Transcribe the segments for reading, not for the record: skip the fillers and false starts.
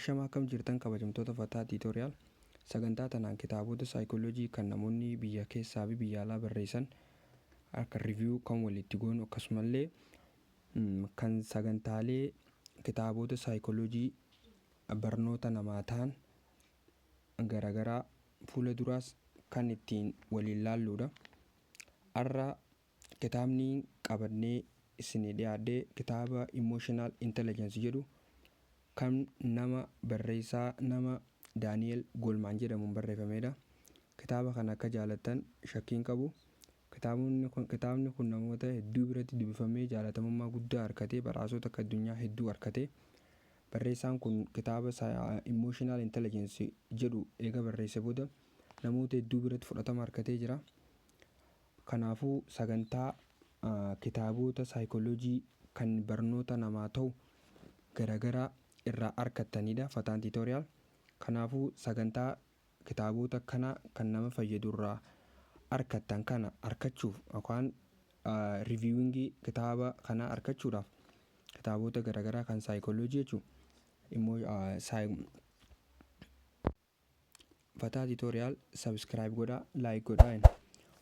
Ashama, akkam jirtan, kabajamtoota Fataa Tutorial? Sagantaa tanaan kitaabota saayikooloojii kan namoonni biyya keessaa fi biyya alaa barreessan akka review kan walitti goonu, akkasumallee kan sagantaalee kitaabota saayikooloojii barnoota namaa ta'an garaagaraa fuula duraas kan ittiin waliin laalluudha. Har'a kitaabni qabannee isinii dhiyaadhee kitaaba Emotional Intelligence jedhu kan nama barreessaa nama Daani'el Goolmaan jedhamuun barreeffamedha. Kitaaba kana akka jaalattan shakkiin qabu. Kitaabni kun namoota hedduu biratti dubbifamee jaalatamummaa guddaa argatee, badhaasota akka addunyaa hedduu argate. Barreessaan kun kitaaba Emotional Intelligence jedhu eega barreesse booda namoota hedduu biratti fudhatama argatee jira. Kanaafuu sagantaa kitaabota saayikooloojii kan barnoota namaa ta'u garaagaraa irraa argattanidha Fataan Tutorial. Kanaafuu sagantaa kitaabota kana kan nama fayyadu irraa argattan kana argachuuf yookaan reviewingii kitaaba kanaa argachuudhaaf, kitaabota garaagaraa kan saayikooloojii jechuun immoo, Fataa Tutorial subscribe godhaa, like godhaa.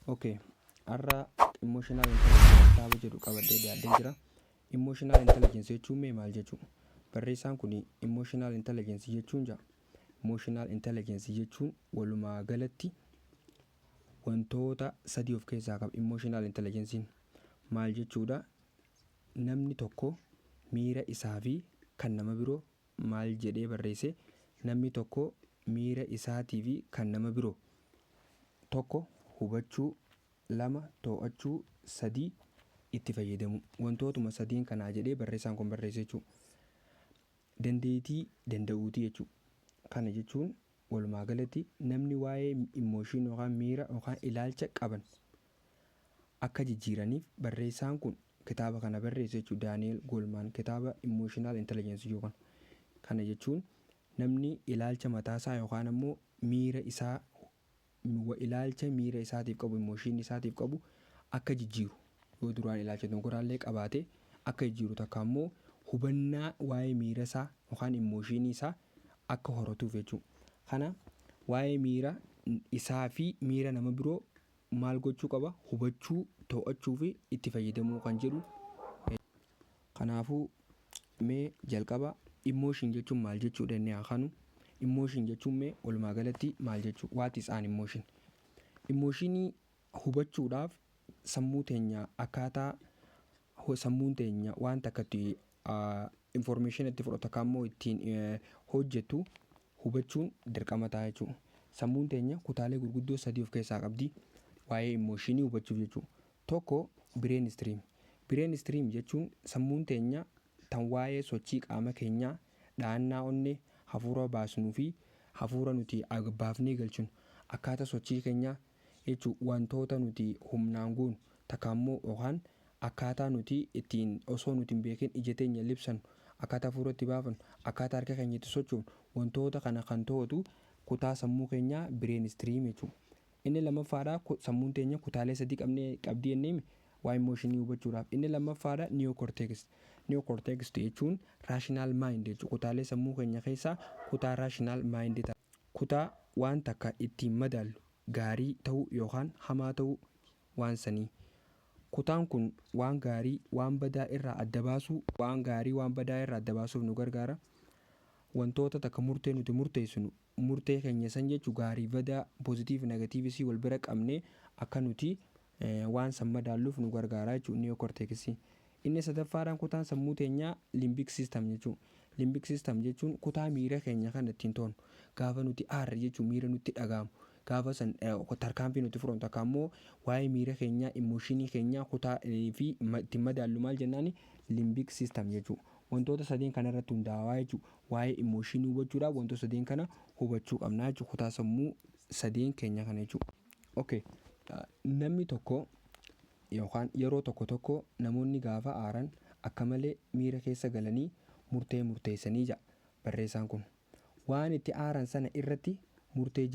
Okay, har'a Emotional Intelligence kitaaba jedhu qabadhee dhiyaadhee jira. Emotional Intelligence jechuun mee maal jechuudha? Barreessaan kun Emotional Intelligence jechuun jaa. Emotional Intelligence jechuun walumaa galatti wantoota sadii of keessaa qaba. Emotional Intelligence'n maal jechuudha? Namni tokko miira isaa fi kan nama biroo, maal jedhee barreesse, namni tokko miira isaatii fi kan nama biroo tokko hubachuu, lama to'achuu, sadii itti fayyadamu. Wantootuma sadiin kanaa jedhee barreessaan kun barreesse jechuudha. Dandeettii danda'uutii jechuudha. Kana jechuun walumaa galatti namni waa'ee emotion yookaan miira yookaan ilaalcha qaban akka jijjiiraniif barreessaan kun kitaaba kana barreesse jechuudha. Daani'el Goolmaan kitaaba Emotional Intelligence yookaan kana jechuun namni ilaalcha mataasaa yookaan ammoo miira isaa, ilaalcha miira isaatiif qabu, emotion isaatiif qabu akka jijjiiru, yoo duraan ilaalcha dogongoraallee qabaate akka jijjiiru, takka ammoo hubannaa waa'ee miira isaa yookaan emotionii isaa akka horatuuf jechuudha. Kana waa'ee miira isaa fi miira nama biroo maal gochuu qaba? Hubachuu, to'achuu fi itti fayyadamuu kan jedhu. Kanaafuu mee jalqaba emotion jechuun maal jechuudha inni haa kaanu. Emotion jechuun mee walumaa galatti maal jechuu? What is an emotion? Emotionii hubachuudhaaf sammuu teenya, akkaataa sammuun teenya waan takka itti information itti fudhatu akka ammoo ittiin hojjettu hubachuun dirqama ta'a jechuudha. Sammuun teenya kutaalee gurguddoo sadii of keessaa qabdi waa'ee emotionii hubachuuf jechuudha. Tokko brain stem. Brain stem jechuun sammuun teenya tan waa'ee sochii qaama keenyaa, dhahannaa onnee, hafuura baasnuu fi hafuura nuti baafnee galchinu, akkaataa sochii keenyaa jechuun wantoota nuti humnaan goonu takka ammoo yookaan akkaataa nuti ittiin osoo nuti hin beekin ija teenya libsannu, akkaataa hafuura itti baafannu, akkaataa harka keenya itti sochoonu, wantoota kana kan to'atu kutaa sammuu keenyaa brain stem jechuudha. Inni lammaffaadha, sammuun teenya kutaalee sadii qabnee qabdii jennee waa emotionii hubachuudhaaf. Inni lammaffaadha neocortex. Neocortex jechuun rational mind jechuudha. Kutaalee sammuu keenya keessaa kutaa rational mind ta'a. Kutaa waan takka ittiin madaallu, gaarii ta'uu yookaan hamaa ta'uu waan sanii. Kutaan kun waan gaarii waan badaa irraa adda baasuu, waan gaarii waan badaa irraa adda baasuuf nu gargaara. Wantoota takka murtee nuti murteessinu, murtee keenya san jechuun gaarii badaa, positive negativeisii wal bira qabnee akka nuti waan san madaalluuf nu gargaara jechuudha neocortexii. Inni sadaffaadhaan kutaan sammuu teenyaa limbic system jechuudha. Limbic system jechuun kutaa miira keenya kan ittiin to'annu, gaafa nuti aarre jechuun miira nutti dhaga'amu, gaafa san tarkaanfii nuti fudhannu, takka ammoo waa'ee miira keenyaa, emotionii keenyaa kutaa fi ittiin madaallu maal jennaani? Limbic system jechuudha. Wantoota sadeen kana irratti hundaa'aa jechuudha. Waa'ee emotionii hubachuudhaaf wantoota sadeen kana hubachuu qabna jechuudha. Kutaa sammuu sadeen keenya kana jechuudha. Okay. Namni tokko yookaan yeroo tokko tokko namoonni gaafa aaran akka malee miira keessa galanii murtee murteessanii jedha barreessaan kun. Waan itti aaran sana irratti murtee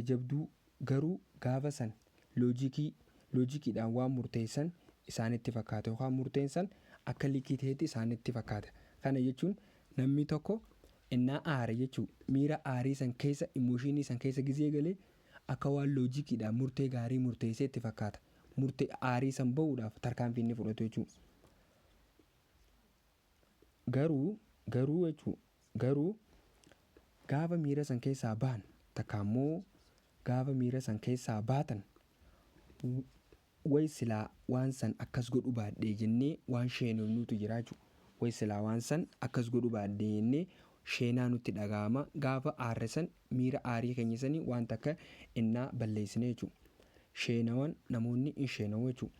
jabduu garuu gaafa san logiciidhaan waan murteessan isaanitti fakkaata yookaan murteen san akka likkii ta'etti isaanitti fakkaata. Kana jechuun namni tokko Innaa aare jechuun miira aarii san keessa, emotionii san keessa gizee galee, akka waan logiciidhaan murtee gaarii murteessee itti fakkaata. Murtee aarii san bahuudhaaf tarkaanfii inni fudhatu jechuudha. Garuu jechuun garuu gaafa miira san keessaa bahan, takka immoo gaafa miira san keessaa baatan, way silaa waan san akkas godhu baadhee jennee waan sheenofnuutu jira jechuudha. Way silaa waan san akkas godhu baadhee jennee sheenaa nutti dhaga'ama gaafa aarre san, miira aarii keenya sanii waan takka innaa balleessine jechuudha. Sheenawan namoonni hin sheenawu jechuudha.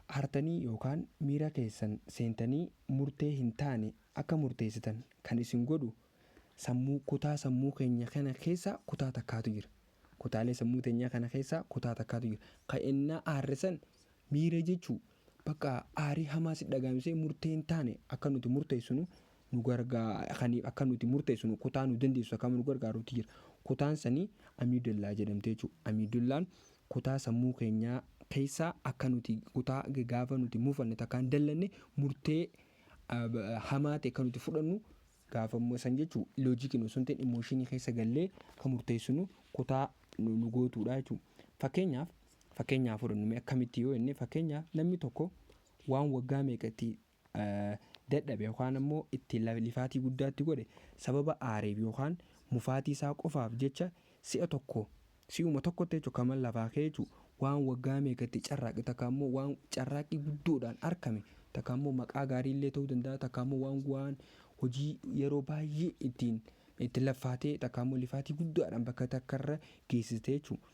Aartanii yookaan miira keessan seentanii murtee hin taane akka murteessitan kan isin godhu sammuu, kutaa sammuu keenya kana keessa kutaa takkaatu jira. Kutaalee sammuu teenyaa kana keessa kutaa takkaatu jira. Kan innaa aarre san miira jechuu bakka aarii hamaa si dhagaamsee murtee hin taane akka nuti murteessinu nu gargaara. Akka nuti murteessinu kutaa nu dandeessu akka nu gargaarutu jira. Kutaan sanii amygdala jedhamte jechuudha. Amygdalaan kutaa sammuu keenyaa keessaa akka nuti kutaa gaafa nuti mufanne takkaan dallanne murtee hamaa ta'e kan nuti fudhannu, gaafa immoo san jechuun logiciin osoo hin ta'in emotionii keessa gallee kan murteessinu kutaa nu gootuudha jechuudha. Fakkeenyaaf fudhannu mee, akkamitti yoo jenne, fakkeenyaaf namni tokko waan waggaa meeqatti dadhabe yookaan immoo itti lifaatii guddaatti godhe, sababa aareef yookaan mufaatii isaa qofaaf jecha si'a tokko, si'uma tokkotti jechuudha, kaman lafaa ka'e jechuudha, waan waggaa meeqatti carraaqe, takka immoo waan carraaqqii guddoodhaan argame, takka immoo maqaa gaarii illee ta'uu danda'a, takka immoo waan hojii yeroo baay'ee ittiin itti laffaatee, takka immoo lifaatii guddaadhaan bakka takkarra geessiste jechuudha.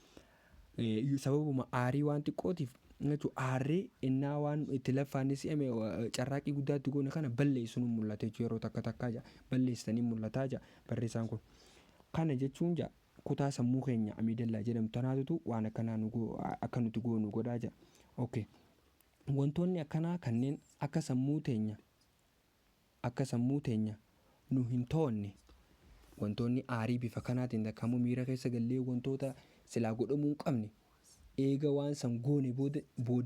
Sababuma aarii waan xiqqootiif jechuudha, aarree innaa waan itti laffaanne si'ame carraaqqii guddaatti goone kana balleessuun mul'ata jechuudha. Yeroo takka takkaa jira balleessitanii mul'ataa jira barreessaan kun. Kana jechuun jira kutaa sammuu keenya amygdala jedhamtu tanaatutu waan akkanaa nu akka nuti goonu godhaa jira. Okay. Wantoonni akkanaa kanneen akka sammuu teenya nu hin to'anne, wantoonni aarii bifa kanaatiin takkaammoo miira keessa gallee wantoota silaa godhamuu hin qabne eega waan san goone booda,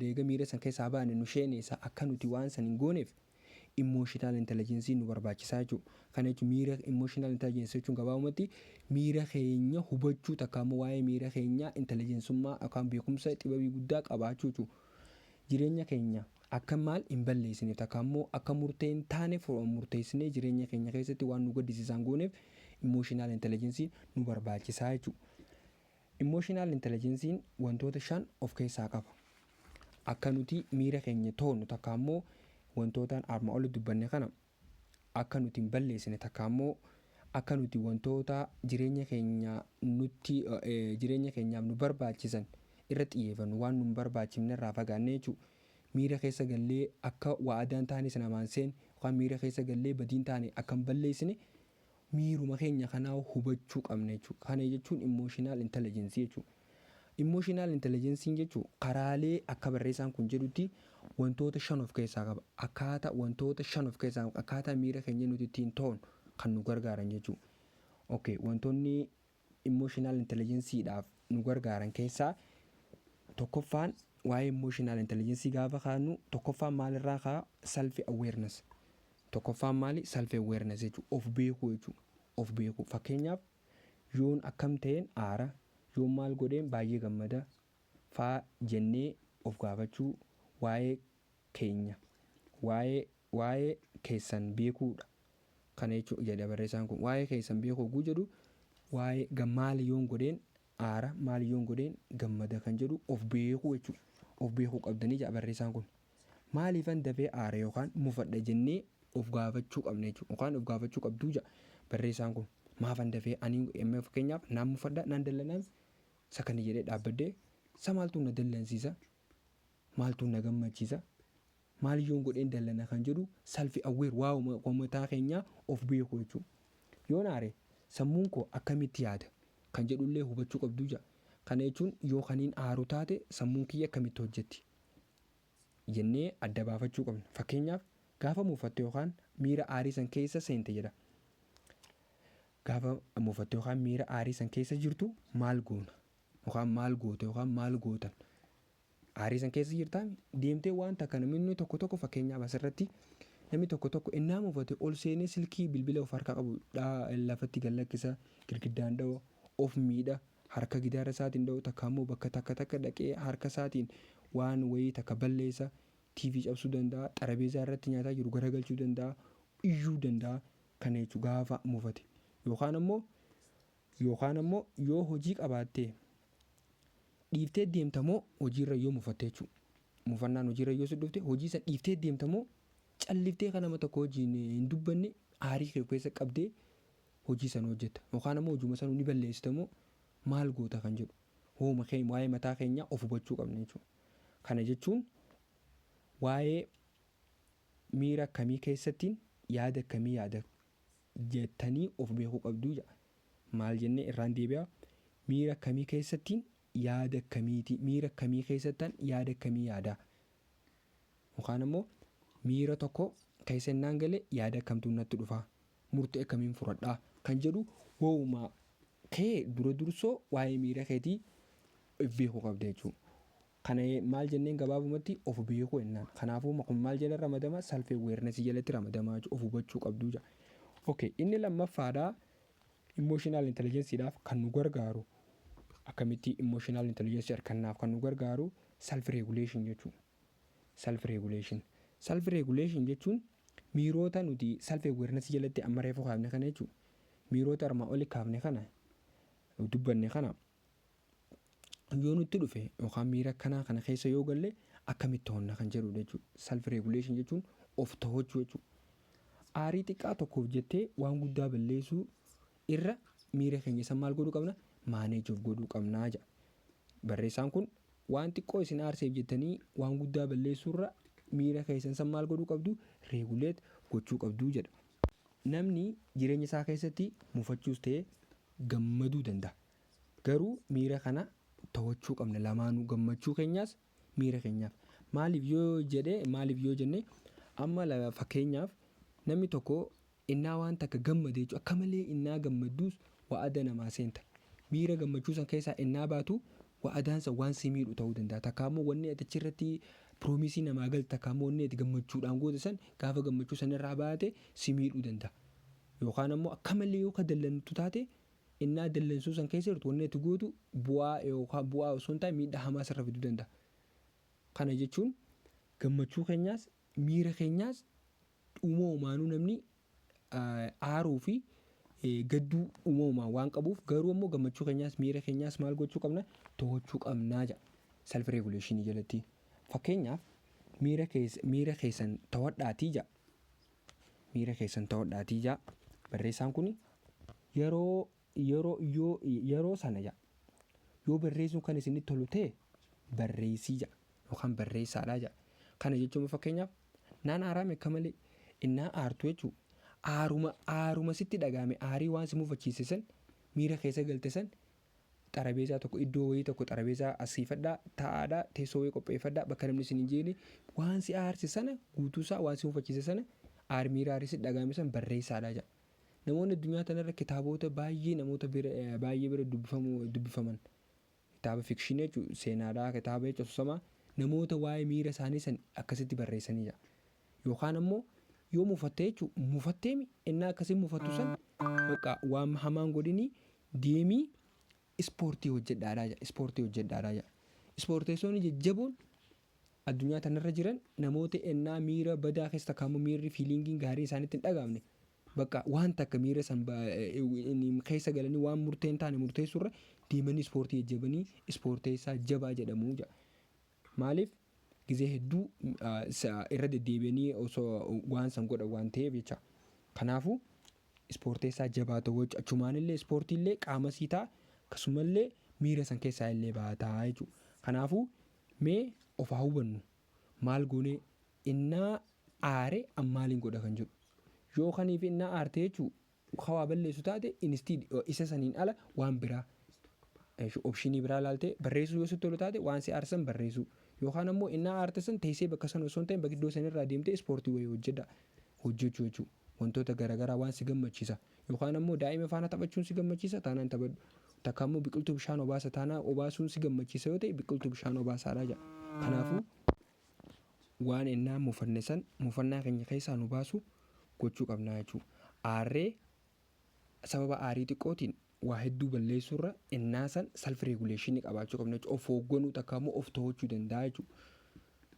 eega miira san keessaa baane nu sheeneessa, akka nuti waan san hin gooneef emotional intelligence nu barbaachisaa jechuudha. Kana jechuun miira, emotional intelligence jechuun gabaabumatti miira keenya hubachuu, takka immoo waa'ee miira keenyaa intelligenceummaa yookaan beekumsa xibabii guddaa qabaachuu jechuudha. Jireenya keenya akka maal hin balleessineef, takka immoo akka murtee hin taane murteessinee jireenya keenya keessatti waan nu gaddisiisan gooneef emotional intelligence nu barbaachisaa jechuudha. Emotional intelligence'n wantoota shan of keessaa qaba. Akka nuti miira keenya to'annu, takka immoo wantootaan armaan olitti dubbanne kana akka nuti hin balleessine, takka immoo akka nuti wantoota jireenya keenya nutti jireenya keenyaaf nu barbaachisan irra xiyyeeffannu, waan nu hin barbaachifne irraa fagaanne jechuudha. Miira keessa gallee akka waadaan taane sana namaan seen yookaan miira keessa gallee badiin taane akka hin balleessine miiruma keenya kanaa hubachuu qabna jechuudha. Kana jechuun emotional intelligence jechuudha. Emotional intelligence jechuun karaalee akka barreessaan kun jedhutti wantoota shan of keessaa qaba. Akkaataa wantoota shan of keessaa qaba. Akkaataa miira keenya nuti ittiin to'annu kan nu gargaaran jechuudha. Okay, wantoonni emotional intelligenceedhaaf nu gargaaran keessaa tokkoffaan, waa'ee emotional intelligence gaafa kaanu, tokkoffaan maalirraa kaa? Self awareness. Tokkoffaan maali? Self awareness jechuudha. Of beekuu jechuudha. Of beekuu. Fakkeenyaaf yoon akkam ta'een aara, yoon maal godheen baay'ee gammada faa jennee of gaafachuu, waa'ee keenya waa'ee keessan beekuudha. Kana jechuudha jedha barreessaan kun. Waa'ee keessan beekuu oguu jedhu, waa'ee maali, yoon godheen aara, maali yoon godheen gammada kan jedhu of beekuu jechuudha. Of beekuu qabdanii jedha barreessaan kun. Maaliifan dafee aara yookaan mufadha jennee of gaafachuu qabna jechuudha. Yookaan of gaafachuu qabduu jedha barreessaan kun. Maafan dafee ani fakkeenyaaf naan mufadha, naan dallanaan sakandii jedhee dhaabbadhee isa maaltu na dallansiisa, maaltu na gammachiisa, maal yoon godheen dallana kan jedhu, self aware, waa mataa keenyaa of beeku jechuudha. Yoon aare sammuun koo akkamitti yaada kan jedhullee hubachuu qabduu jedha. Kana jechuun yoo kaniin aaru taate sammuun kiyya akkamitti hojjetti jennee adda baafachuu qabna. Fakkeenyaaf gaafa muufatte yookaan miira aarii san keessa seente jedha. Gaafa muufatte yookaan miira aarii san keessa jirtu maal goona yookaan maal goote yookaan maal gootan? Aarii san keessa jirtaa deemtee waan takka namni tokko tokko, fakkeenyaaf asirratti Namni tokko tokko innaa mufate ol seenee silkii, bilbila of harkaa qabu lafatti gad lakkisa, girgiddaan dha'u, of miidha, harka gidaara isaatiin dha'u, takka immoo bakka takka takka dhaqee harka isaatiin waan wayii takka balleessa, TV cabsuu danda'a, xarabeezaa irratti nyaataa jiru garagalchuu danda'a, iyyuu danda'a. Kana jechuun gaafa mufate. Yookaan ammoo yoo hojii qabaatte dhiiftee deemta moo hojiirra yoo mufatte jechuudha. Mufannaan hojiirra yoo si dhufte, hojii san dhiiftee deemta moo calliftee kan nama tokko hojiin hin dubbanne aarii kee keessa qabdee hojii sana hojjetta, yookaan ammoo hojuma sana ni balleessita moo maal goota kan jedhu hooma keenya waa'ee mataa keenyaa of hubachuu qabna jechuudha. Kana jechuun waa'ee miira akkamii keessattiin yaada akkamii yaada jettanii of beekuu qabduu jedha. Maal jennee irraan deebi'a? Miira akkamii keessattiin yaada akkamiiti, miira akkamii keessattan yaada akkamii yaada, yookaan ammoo miira tokko keessa innaan galee yaada akkamtu natti dhufa, murtee akkamiin fudhadhaa kan jedhu wooma kee dura dursoo waa'ee miira keetii of beekuu qabda jechuudha. Kana maal jenneen gabaabumatti of beekuu jennaan. Kanaafuu kun maal jala ramadama? Self awareness jalatti ramadamaa jechuudha, of hubachuu qabduu jedha. Okay, inni lammaffaadhaa emotional intelligenceedhaaf kan nu gargaaru, akkamitti emotional intelligence argannaaf kan nu gargaaru self regulation jechuudha. Self regulation. Self regulation jechuun miirota nuti self awareness jalatti amma reefu kaafne kana jechuudha. Miirota armaan oli kaafne kana, dubbanne kana, yoo nutti dhufe yookaan miira akkanaa kana keessa yoo galle akkamitti to'anna kan jedhudha jechuudha. Self regulation jechuun of to'achuu jechuudha. Aarii xiqqaa tokkoof jettee waan guddaa balleessuu irra miira keenya san maal godhuu qabna? Manage of godhuu qabnaa jedha. Barreessaan kun waan xiqqoo isin aarseef jettanii waan guddaa balleessuu irra miira keessan san maal godhuu qabdu? Regulate gochuu qabduu jedha. Namni jireenya isaa keessatti mufachuus ta'ee gammaduu danda'a. Garuu miira kana to'achuu qabna lamaanuu, gammachuu keenyaas miira keenyaaf. Maaliif yoo jedhee, maaliif yoo jenne, amma fakkeenyaaf namni tokko innaa waan takka gammade jechuudha, akka malee innaa gammadduus wa'ada namaa seenta. Miira gammachuu san keessaa innaa baatu wa'adaan san waan si miidhu ta'uu danda'a. Takka immoo wanni ati achirratti promise namaa galte, takka immoo wanni ati gammachuudhaan goote san gaafa gammachuu san irraa baate si miidhuu danda'a. Yookaan ammoo akka malee yoo ka dallantu taate, innaa dallansuu san keessa jirtu wanni ati gootu bu'aa yookaan bu'aa osoo hin taane miidhaa hamaa sirra fiduu danda'a. Kana jechuun gammachuu keenyaas miira keenyaas uumamumaanuu namni aaruu fi gadduu uumamumaan waan qabuuf, garuu ammoo gammachuu keenyaas miira keenyaas maal gochuu qabna? To'achuu qabnaa jedha self regulation jalatti. Fakkeenyaaf miira keessan to'adhaatii jedha. Miira keessan to'adhaatii jedha. Barreessaan kun yeroo yeroo yoo yeroo sana jedha. Yoo barreessuun kan isinitti tolu ta'e barreessii jedha yookaan barreessaadhaa jedha. Kana jechuun fakkeenyaaf naan aarame akka malee innaa aartu jechuudha. Aaruma sitti dhagahame, aarii waan si mufachiise san, miira keessa galte san, xarabeezaa tokko, iddoo wayii tokko xarabeezaa asiifadhaa, taa'aadhaa, teessoo wayii qopheeffadhaa, bakka namni isin hin jeene waan si aarse sana guutuusaa, waan si mufachiise sana, miira aarii sitti dhagahame san barreessaadhaa jedha. Namoonni addunyaa kanarra kitaabota baay'ee namoota bira baay'ee bira dubbifaman, kitaaba fiction jechuun seenaadhaa, kitaaba jechuun asoosama, namoota waa'ee miira isaanii san akkasitti barreessanii jira. Yookaan ammoo yoo mufattee jechuun mufatteemi, innaa akkasii mufattu san bakka waan hamaan godhinii deemii ispoortii hojjedhaadhaa jedha. Ispoortii hojjedhaadhaa jedha. Ispoorteessonni jajjaboon addunyaa tanarra jiran namoota ennaa miira badaa keessa takka immoo miirri feelingiin gaarii isaanitti hin dhagahamne bakka waan takka miira san keessa galanii waan murtee hin taane murteessuurra deemanii ispoortii jajjabanii ispoorteessaa jabaa jedhamu jedha. Maaliif? Gizee hedduu irra deddeebi'anii osoo waan san godhan waan ta'eef jecha. Kanaafuu ispoorteessaa jabaa ta'uu jechuudha. Achumaanillee ispoortiillee qaama sii ta'a, akkasumallee miira san keessaa illee baataa jechuudha. Kanaafuu mee of haa hubannu, maal goonee innaa aare maaliin godha kan jedhu. Yoo kaniif innaa aarte jechuun hawaa balleessu taate, instead isa saniin ala waan biraa option biraa laaltee barreessuu yoo sitti tolu taate, waan si aarsan barreessuu, yookaan ammoo innaa aarte san teessee bakka sana osoo hin ta'in bakka iddoo sanirraa deemtee ispoortii wayii hojjedha hojjechuu jechuudha. Wantoota garaagaraa waan si gammachiisa, yookaan ammoo daa'ima faana taphachuun si gammachiisa taanaan taphadhu. Takka ammoo biqiltuu bishaan obaasa taanaan, obaasuun si gammachiisa yoo ta'e, biqiltuu bishaan obaasaadha jedha. Kanaafuu Waan ennaa mufanne san mufannaa keenya keessaa nu baasu gochuu qabna jechuudha. Aarree sababa aarii xiqqootiin waa hedduu balleessuurra ennaa san self regulation qabaachuu qabna jechuudha. Of hoogganuu takka immoo of to'achuu danda'a jechuudha.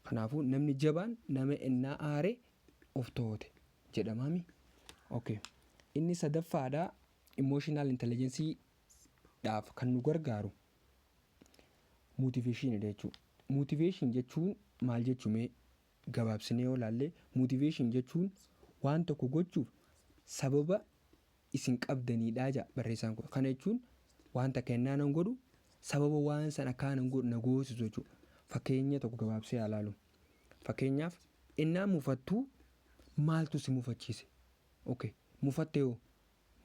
Kanaafuu namni jabaan nama ennaa aaree of to'ate jedhamaami. Okay. Inni sadaffaadha, emotional intelligence dhaaf kan nu gargaaru motivation jechuudha. Motivation jechuun maal jechuu? Mee gabaabsinee yoo ilaalle, motivation jechuun waan tokko gochuuf sababa isin qabdanidha jedha barreessaan kun. Kana jechuun waan takka ennaa nan godhu sababa waan san akkaan godhu na goosisu jechuudha. Fakkeenya tokko gabaabsee haa ilaalu. Fakkeenyaaf, ennaa mufattuu maaltu si mufachiise? Okay. Mufattee hoo?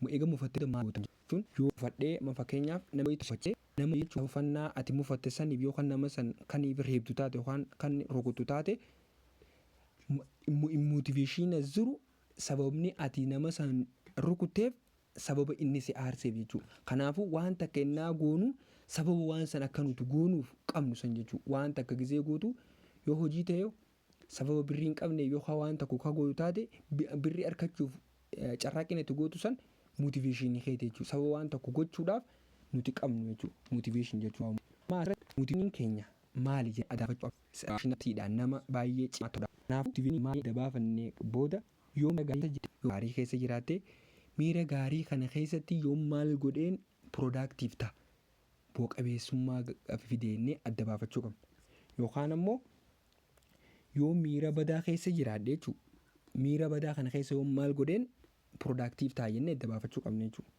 Eega mufattee maal goota jechuun, yoo mufadhee, fakkeenyaaf nama wayii nama jechuun, mufannaa ati mufatte saniif yookaan nama san kaniif reebdu taate yookaan kan rukuttu taate, motivation jiru sababni ati nama san rukutteef sababa inni si aarseef jechuudha. Kanaafuu waan takka ennaa goonu sababa waan san akka nuti goonuuf qabnu san jechuudha. Waan takka gizee gootu, yoo hojii ta'e, sababa birrii hin qabne yookaan waan tokko ka gootu taate, birrii argachuuf carraaqqina itti gootu san motivation keeti jechuudha. Sababa waan tokko gochuudhaaf nuti qabnu jechuudha. Motivation jechuudha. Motivation keenya maali jedhee adda nama baay'ee cimaa ta'udha. Kanaafuu motivation maali adda baafannee booda, yoo gaarii keessa jiraatte, miira gaarii kana keessatti yoo maal godheen productive ta'a, bu'a qabeessummaa fideennee adda baafachuu qabna. Yookaan ammoo yoo miira badaa keessa jiraadhe jechuudha. Miira badaa kana keessa yoo maal godheen productive ta'a jennee adda baafachuu qabna jechuudha.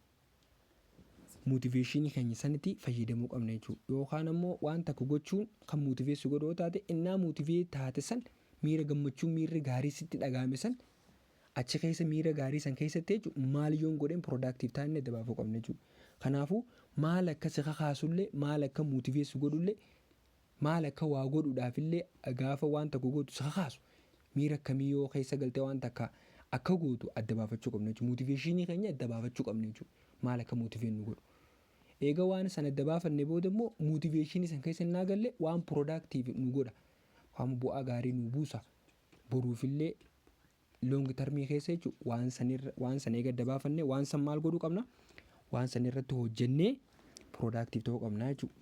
Motivation keenya sanitti fayyadamuu qabna jechuudha. Yookaan ammoo waan tokko gochuun kan motivate godhu yoo taate, innaa motivate taate san, miira gammachuu, miirri gaarii sitti dhagahame san, achi keessa miira gaarii san keessatti jechuudha, maal yoon godheen productive ta'a jennee adda baafachuu qabna jechuudha. Kanaafuu maal akka si kakaasullee, maal akka motivate godhullee, maal akka waa godhuudhaafillee gaafa waan tokko gootu si kakaasu, miira akkamii yoo keessa galtee waan takka akka gootu adda baafachuu qabna jechuudha. Motivation keenya adda baafachuu qabna jechuudha. Maal akka motivate nu godhu. Eega waan sana adda baafanne booda immoo, motivation san keessa innaa galle waan productive nu godha. Waan bu'aa gaarii nu buusa. Boruufillee long term keessa jechuudha, waan sanirra waan sana eega adda baafanne, waan san maal godhuu qabna? Waan san irratti hojjennee productive ta'uu qabna jechuudha.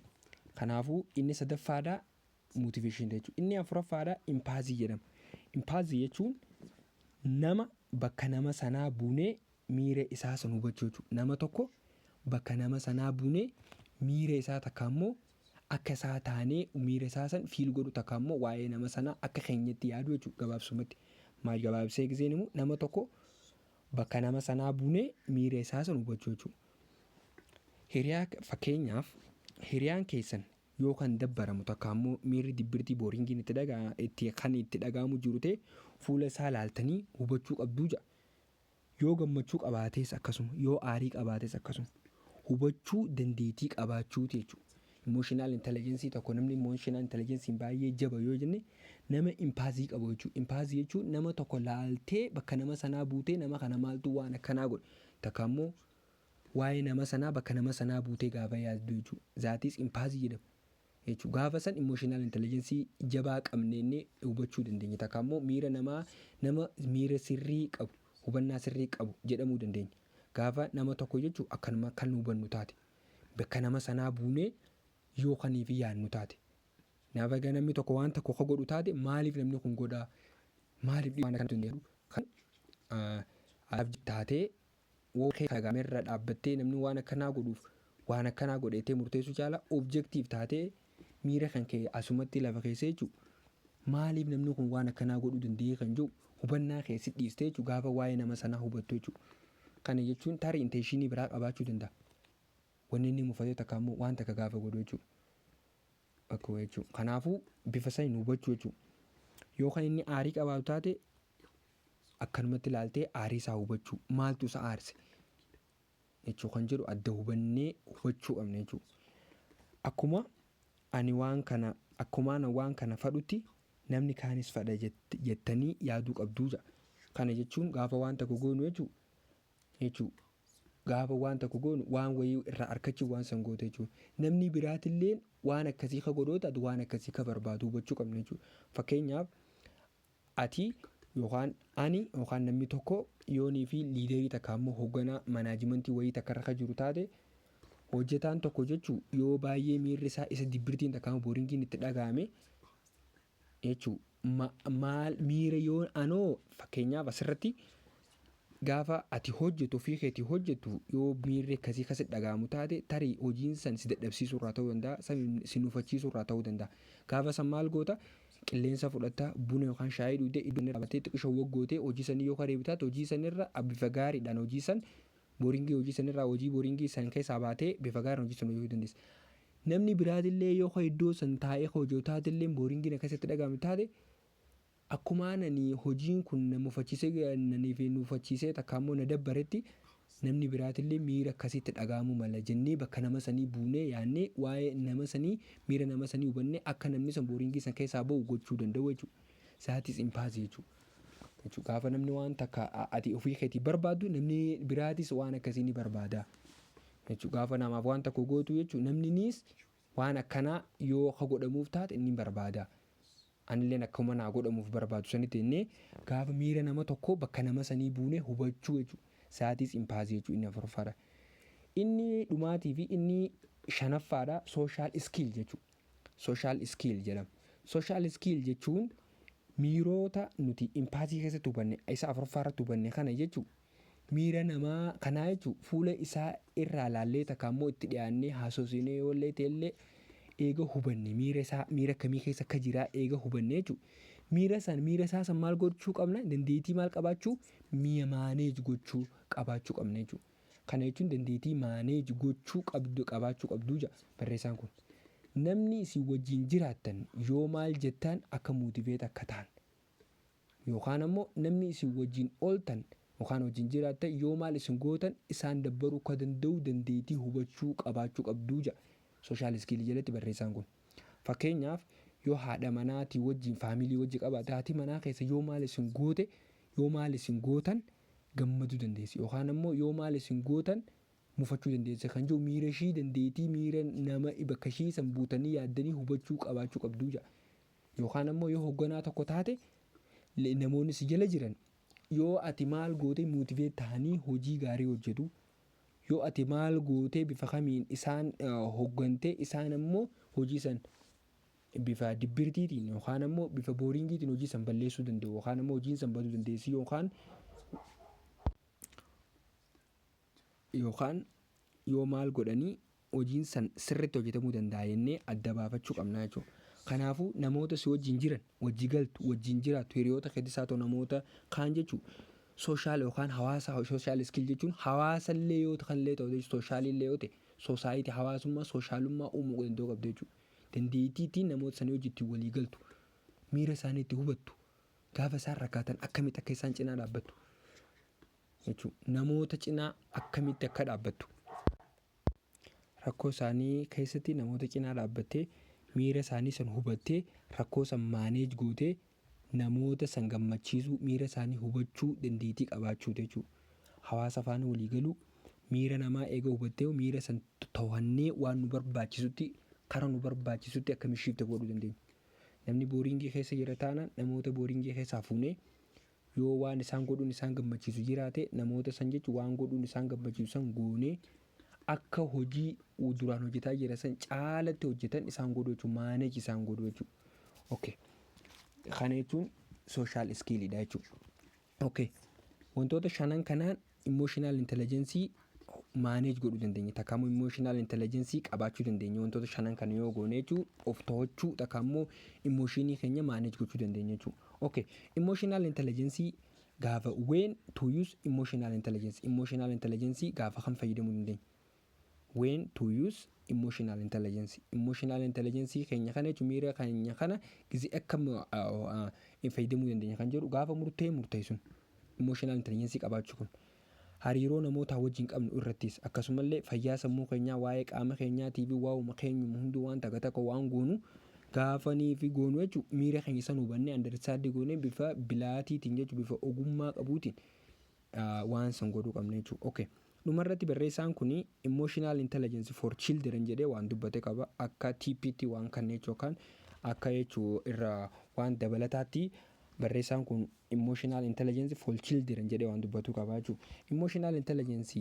Kanaafuu inni sadaffaadhaa motivation jechuudha. Inni afuraffaadhaa empathy jedhama. Empathy jechuun nama bakka nama sanaa buunee miira isaa san hubachuu jechuudha. Nama tokko bakka nama sanaa buunee miira isaa takka immoo akka isaa taanee miira isaa san feel godhu, takka immoo waa'ee nama sanaa akka keenyatti yaadu jechuudha gabaabsumatti. Maal gabaabsee giseen immoo, nama tokko bakka nama sanaa buunee miira isaa san hubachuu jechuudha. Hiriyaa, fakkeenyaaf, hiriyaan keessan yoo kan dabbaramu takka immoo miirri dibbirtii boringiin itti dhagaa itti kan itti dhaga'amu jiru ta'e, fuula isaa laaltanii hubachuu qabduu jedha. Yoo gammachuu qabaates akkasuma, yoo aarii qabaates akkasuma, hubachuu dandeettii qabaachuuti jechuudha. Emotional intelligence tokko, namni emotional intelligence baay'ee jaba yoo jenne, nama empathy qabu jechuudha. Empathy jechuun nama tokko laaltee bakka nama sanaa buutee nama kana maaltu waan akkanaa godhe, takka immoo waa'ee nama sanaa bakka nama sanaa buutee gaafa yaaddu jechuudha. That is empathy jedhama. Jechuudha. Gaafa san emotional intelligence jabaa qabneennee hubachuu dandeenya. Takka immoo miira namaa nama miira sirrii qabu, hubannaa sirrii qabu jedhamuu dandeenya. Gaafa nama tokko jechuun akkanuma kan hubannu taate, bakka nama sanaa buunee yoo kaniif yaadnu taate. Gaafa namni tokko waan tokko akka godhu taate, maaliif namni kun godhaa, maaliif waan akkana kan taatee irra dhaabbattee namni waan akkanaa godhuuf waan akkanaa godheetee murteessuu caala, objective taatee miira kan kee asumatti lafa keessa jechuudha. Maaliif namni kun waan akkanaa godhuu danda'ee kan jiru hubannaa keessi dhiistee jechuudha, gaafa waa'ee nama sanaa hubattu jechuudha. Kana jechuun tarii intention biraa qabaachuu danda'a. Wanni inni mufatee takka immoo waan takka gaafa godhu jechuudha. Akkuma jechuudha. Kanaafuu bifa saniin hubachuu jechuudha. Yoo kan inni aarii qabaatu taate, akkanumatti ilaaltee aarii isaa hubachuu, maaltu isa aarse jechuu kan jedhu adda hubannee hubachuu qabna jechuudha. Akkuma ani waan kana, akkuma ana waan kana fadhutti namni kaanis fadha jettanii yaaduu qabduu jedha. Kana jechuun gaafa waan tokko goonu jechuudha. Gaafa waan tokko goonu waan wayii irraa argachuuf waan san goote jechuudha. Namni biraatillee waan akkasii ka godhoo taatu, waan akkasii ka barbaadu hubachuu qabna jechuudha. Fakkeenyaaf, Ati yookaan ani yookaan namni tokko yoonii fi leaderii takka ammoo hoogganaa managementii wayii takka irra jiru taate, hojjetaan tokko jechuu yoo baay'ee miirri isaa isa dibbirtiin takka ammoo boringiin itti dhagahame jechuu, maal miira yoo anoo fakkeenyaaf asirratti gaafa ati hojjetu, ofii keetii hojjetu, yoo miirri akkasii kasi dhaga'amu taate, tarii hojiin san si dadhabsiisuu irraa ta'uu danda'a, si nufachiisuu irraa ta'uu danda'a. Gaafa san maal goota? Qilleensa fudhatta, buna yookaan shaayii dhugdee, iddoo dhaabattee xiqqishoo waggootee hojii sanii yoo karee bitaate, hojii sanirra bifa gaariidhaan hojii san boringii hojii sanirraa, hojii boringii san keessaa baatee bifa gaariin hojii san hojjechuu dandeessa. Namni biraatillee yoo iddoo san taa'ee hojjetu taatillee, boringiin akkasitti dhaga'amu taate, akkuma nani hojiin kun na mufachiisee naniif nufachiisee takka ammoo na dabbaretti, namni biraatillee miira akkasitti dhaga'amuu mala jennee bakka nama sanii buunee yaannee, waa'ee nama sanii, miira nama sanii hubannee akka namni san boringii san keessaa bahu gochuu danda'u jechuudha. That is empathy jechuudha. Gaafa namni waan takka ati ofii keetii barbaaddu, namni biraatis waan akkasii ni barbaada. Jechuudha, gaafa namaaf waan tokko gootu jechuudha, namni niis waan akkanaa yoo ka godhamuuf taate ni barbaada. Anilleen akkuma naa godhamuuf barbaadu sanitti jennee gaafa miira nama tokkoo bakka nama sanii buunee hubachuu jechuudha. That is empathy jechuudha inni afuraffaadha. Inni dhumaatii fi inni shanaffaadha social skill jechuudha. Social skill jedhama. Social skill jechuun miirota nuti empathy keessatti hubanne, isa afuraffaa irratti hubanne kana jechuudha. Miira namaa kanaa jechuudha, fuula isaa irraa laallee takka ammoo itti dhiyaannee haasofsinee yoollee ta'ellee, eega hubanne miira isaa, miira akkamii keessa akka jiraa eega hubanne jechuudha. Miira san, miira isaa san maal gochuu qabna? Dandeettii maal qabaachuu? Mi'a manage gochuu qabaachuu qabna jechuudha. Kana jechuun dandeettii manage gochuu qabdu qabaachuu qabduu jedha barreessaan kun. Namni isin wajjin jiraattan yoo maal jettan akka motivate akka ta'an, yookaan ammoo namni isin wajjin ooltan yookaan wajjin jiraattan yoo maal isin gootan isaan dabbaruu akka danda'u dandeettii hubachuu qabaachuu qabduu jedha social skillii jalatti barreessaan kun. Fakkeenyaaf, yoo haadha manaatii wajjin, family wajji qabaate, haati manaa keessa yoo maal isin goote, yoo maal isin gootan gammaduu dandeessi yookaan ammoo yoo maal isin gootan mufachuu dandeessi kan jiru, miira ishii, dandeettii miira nama bakka ishii san buutanii yaaddanii hubachuu qabaachuu qabduu jedha. Yookaan ammoo yoo hoogganaa tokko taate, namoonni si jala jiran yoo ati maal goote motivate ta'anii hojii gaarii hojjetu, yoo ati maal gootee bifa kamiin isaan hooggantee isaan ammoo hojii san bifa dibbirtiitiin yookaan ammoo bifa boringiitiin hojii san balleessuu danda'u yookaan ammoo hojiin san baduu dandeessi, yookaan yoo maal godhanii hojiin san sirriitti hojjetamuu danda'a jennee adda baafachuu qabna jechuudha. Kanaafuu namoota si wajjin jiran, wajji galtu, wajjin jiraattu, hiriyoota keetis haa ta'u namoota kaan jechuudha. Social yookaan hawaasa, social skill jechuun hawaasallee yoo kanillee ta'u, socialillee yoo ta'e, society, hawaasummaa, socialummaa uumuu danda'uu qabdu jechuudha. Dandeettiitiin namoota sanii hojii ittiin walii galtu, miira isaanii itti hubattu, gaafa isaan rakkatan akkamitti akka isaan cinaa dhaabbattu jechuudha. Namoota cinaa akkamitti akka dhaabbattu. Rakkoo isaanii keessatti namoota cinaa dhaabbattee, miira isaanii san hubattee, rakkoo san manage gootee, namoota san gammachiisuu, miira isaanii hubachuu dandeettii qabaachuu jechuudha. Hawaasa faana walii galuu, miira namaa eega hubattee, miira san to'annee waan nu barbaachisutti, karaa nu barbaachisutti akkamitti shift godhuu dandeenya. Namni boringii keessa jira taanaan, namoota boringii keessaa fuunee yoo waan isaan godhuun isaan gammachiisu jiraate, namoota san jechuun waan godhuun isaan gammachiisu san goonee akka hojii duraan hojjetaa jira san caalatti hojjetan isaan godhu jechuudha. Manage isaan godhu jechuudha. Okay. Kana jechuun social skillidha jechuudha. Okay. Wantoota shanan kanaan emotional intelligence manage godhuu dandeenya. Takka immoo emotional intelligence qabaachuu dandeenya. Wantoota shanan kana yoo goone jechuun of to'achuu, takka immoo emotionii keenya manage gochuu dandeenya jechuudha. Okay. Emotional intelligence gaafa, when to use emotional intelligence, emotional intelligence gaafa kam fayyadamuu dandeenya? When to use emotional intelligence, emotional intelligence keenya kana jechuun miira keenya kana gizee akkam fayyadamuu dandeenya kan jedhu, gaafa murtee murteessuun emotional intelligence qabaachuu kun hariiroo namoota wajjin qabnu irrattis, akkasumallee fayyaa sammuu keenyaa, waa'ee qaama keenyaatii fi waa'uma keenyuma hunduu, waan takka takka waan goonu gaafanii fi goonu jechuun miira keenya san hubannee, understand goonee, bifa bilaatiitiin jechuun bifa ogummaa qabuutiin waan san godhuu qabna jechuudha. Okay. Dhumarratti barreessaan kun emotional intelligence for children jedhee waan dubbate qaba. Akka TPT waan kan jechuu yookaan akka jechuu irraa waan dabalataatti Barreessaan kun emotional intelligence for children jedhee waan dubbatu qaba jechuudha. Emotional intelligence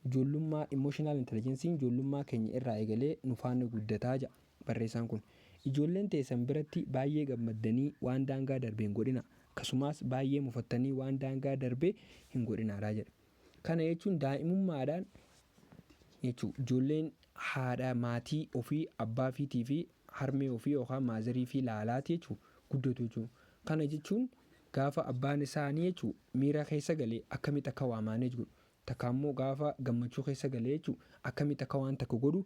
ijoollummaa, emotional intelligence ijoollummaa keenya irraa eegalee nu faana guddataa jedha barreessaan kun. Ijoolleen teessan biratti baay'ee gammaddanii waan daangaa darbe hin godhina. Akkasumas baay'ee mufattanii waan daangaa darbe hin godhinaadha jedha. Kana jechuun daa'imummaadhaan jechuudha, ijoolleen haadha maatii ofii, abbaa fiitii fi harmee ofii yookaan mother fi laalaati jechuudha guddatu jechuudha. Kana jechuun gaafa abbaan isaanii jechuudha miira keessa galee akkamitti akka waa manage godhu, takka immoo gaafa gammachuu keessa galee jechuudha akkamitti akka waan takka godhu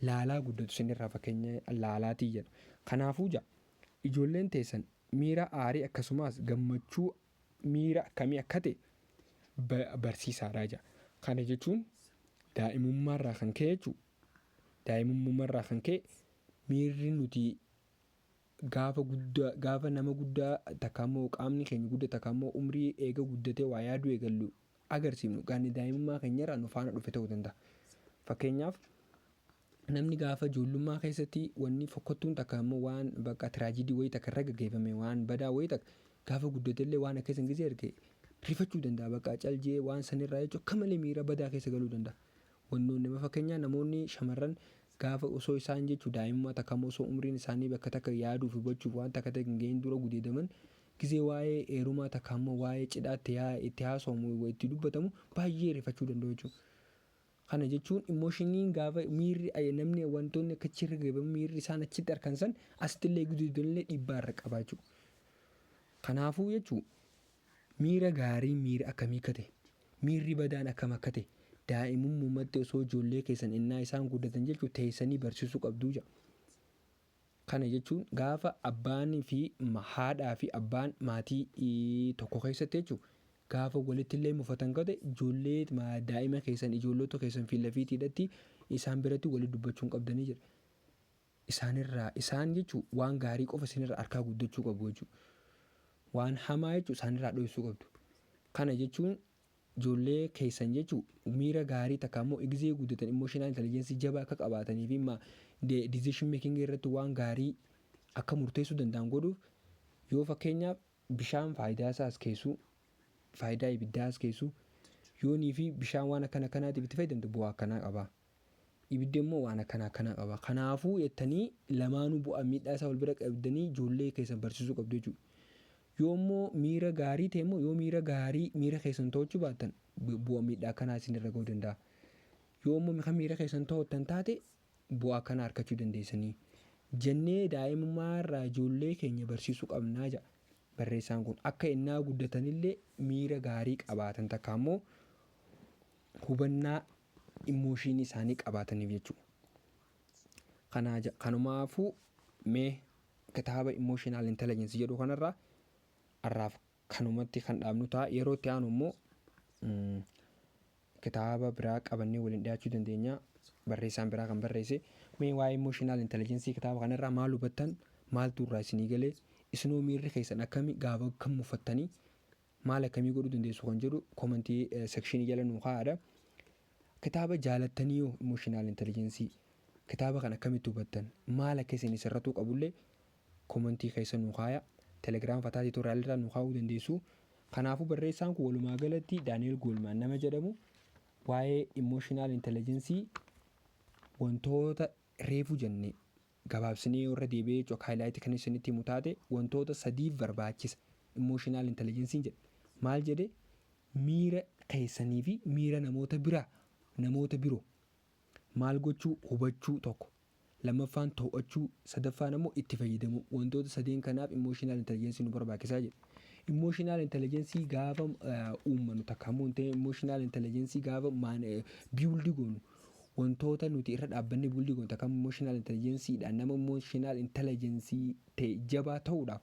laalaa guddatu, isinirraa fakkeenya laalaatii jedha. Kanaafuu ja'a, ijoolleen teessan miira aarii akkasumas gammachuu miira akkamii akka ta'e barsiisaadha jedha. Kana jechuun daa'imummaarraa kan ka'e jechuudha. Daa'imummaarraa kan ka'e miirri nuti gaafa guddaa, gaafa nama guddaa, takka immoo qaamni keenya guddaa, takka immoo umrii eega guddatee waa yaaduu eegallu agarsiifnu gaani daa'imummaa keenyarraa nu faana dhufe ta'uu danda'a. Fakkeenyaaf, namni gaafa ijoollummaa keessatti wanni fokkottuun takka immoo waan bakka tragedy wayii takka irra gaggeeffame, waan badaa wayii takka, gaafa guddatellee waan akkasii gisee arge rifachuu danda'a, bakka caljee waan sanirraa jechuun akka malee miira badaa keessa galuu danda'a. Wannoonni nama fakkeenyaa namoonni shamarran gaafa osoo isaan jechuun daa'imummaa takka immoo osoo umriin isaanii bakka takka yaaduu fi hubachuuf waan takka ta'e hin gahin dura gudeedaman, gisee waa'ee heerumaa takka immoo waa'ee cidhaatti itti haasawamu, itti dubbatamu baay'ee rifachuu danda'u jechuudha. Kana jechuun emotioniin gaafa miirri namni wantoonni akka achirra gaggeeffamu, miirri isaan achitti argan san asitti illee gudeedanillee dhiibbaa irra qaba jechuudha. Kanaafuu jechuun miira gaarii miira akkamii akka ta'e, miirri badaan akkam akka ta'e daa'imummaatti osoo ijoollee keessan innaa isaan guddatan jechuun teessanii barsiisuu qabduu jedha. Kana jechuun gaafa abbaan fi haadhaa fi abbaan maatii tokko keessatti jechuun gaafa walitti illee mufatan ta'e, ijoollee daa'ima keessan, ijoollota keessan fi lafiitiidhatti isaan biratti walitti dubbachuu hin qabdanii jedha. Isaanirraa isaan jechuun waan gaarii qofa isinirraa harkaa guddachuu qabu jechuudha. Waan hamaa jechuun isaanirraa dhoksuu qabdu. Kana jechuun ijoollee keessan jechuun miira gaarii takka immoo egzee guddatan emotional intelligence jabaa akka qabaatanii fi decision making irratti waan gaarii akka murteessuu danda'an godhuuf, yoo fakkeenyaaf bishaan faayidaa isaas keessuu, faayidaa ibiddaas keessuu, yoonii fi bishaan waan akkana akkanaatiif itti fayyadamtu bu'aa akkanaa qaba. Ibiddi immoo waan akkana akkanaa qaba. Kanaafuu jettanii lamaanuu bu'aa miidhaa isaa wal bira qabdanii ijoollee keessan barsiisuu qabdu jechuudha. Yoo immoo miira gaarii ta'e immoo, yoo miira gaarii miira keessan to'achuu baattan, bu'aa miidhaa akkanaa isinirra ga'uu danda'a. Yoo immoo kan miira keessan to'attan taate, bu'aa akkanaa argachuu dandeessanii. Jennee daa'imummaa irraa ijoollee keenya barsiisuu qabnaa jedha barreessaan kun, akka innaa guddatanillee miira gaarii qabaatan, takka immoo hubannaa emotion isaanii qabaataniif jechuudha. Kanaa kanumaafuu mee kitaaba emotional intelligence jedhu kanarraa har'aaf kanumatti kan dhaabnu ta'a. Yeroo itti aanu immoo kitaaba biraa qabannee waliin dhiyaachuu dandeenya. Barreessaan biraa kan barreesse. Mee waa'ee emotional intelligence kitaaba kanarraa maal hubattan? Maaltu irraa isinii galee? Isinoo miirri keessan akkamii? Gaafa kam muffattanii? Maal akkamii godhuu dandeessu kan jedhu comment section jala nuu kaa'aadha. Kitaaba jaalattanii yoo emotional intelligence kitaaba kan akkamitti hubattan, maal akka isin isirrattuu qabullee comment keessa nuu kaaya. Telegram Fataa Tutorial irraa nuu kaa'uu dandeessu. Kanaafuu barreessaan kun walumaa galatti Daniel Goleman nama jedhamu waa'ee emotional intelligence wantoota reefu jenne gabaabsinee irra deebi'ee jechuudha, highlight kan isinitti himu taate, wantoota sadiif barbaachisa emotional intelligence jedhe. Maal jedhe? Miira keessanii fi miira namoota biraa, namoota biroo maal gochuu hubachuu tokko, lammaffaan to'achuu, sadaffaan ammoo itti fayyadamuu. Wantoota sadeen kanaaf emotional intelligence nu barbaachisaa jedhe. Emotional intelligence gaafa uummannu, takka immoo emotional intelligence gaafa build goonu, wantoota nuti irra dhaabbannee build goonu, takka emotional intelligenceedhaan nama emotional intelligence ta'e jabaa ta'uudhaaf,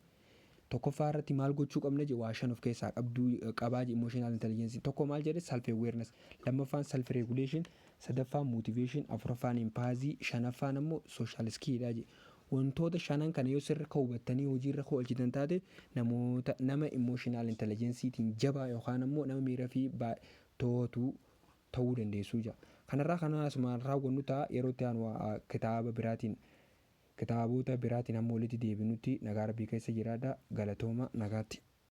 tokkoffaa irratti maal gochuu qabna jedhe? Waa shan of keessaa qabduu qabaa emotional intelligence. Tokko maal jedhe? Self awareness, lammaffaan self regulation, sadaffaan motivation, afuraffaan empathy, shanaffaan ammoo social skill dha jedhe. Wantoota shanan kana yoo sirra hubattanii hojiirra oolchitan taate, namoota nama emotional intelligenceetiin jabaa yookaan ammoo nama miira fi to'atu ta'uu dandeessuu jira. Kanarraa kana asumaan raawwannu ta'a. Yeroo itti aanu kitaaba biraatiin kitaaba Kitaabota biraatiin hamma walitti deebinutti nagaa Rabbii keessa jiraadha. Galatooma, nagaatti.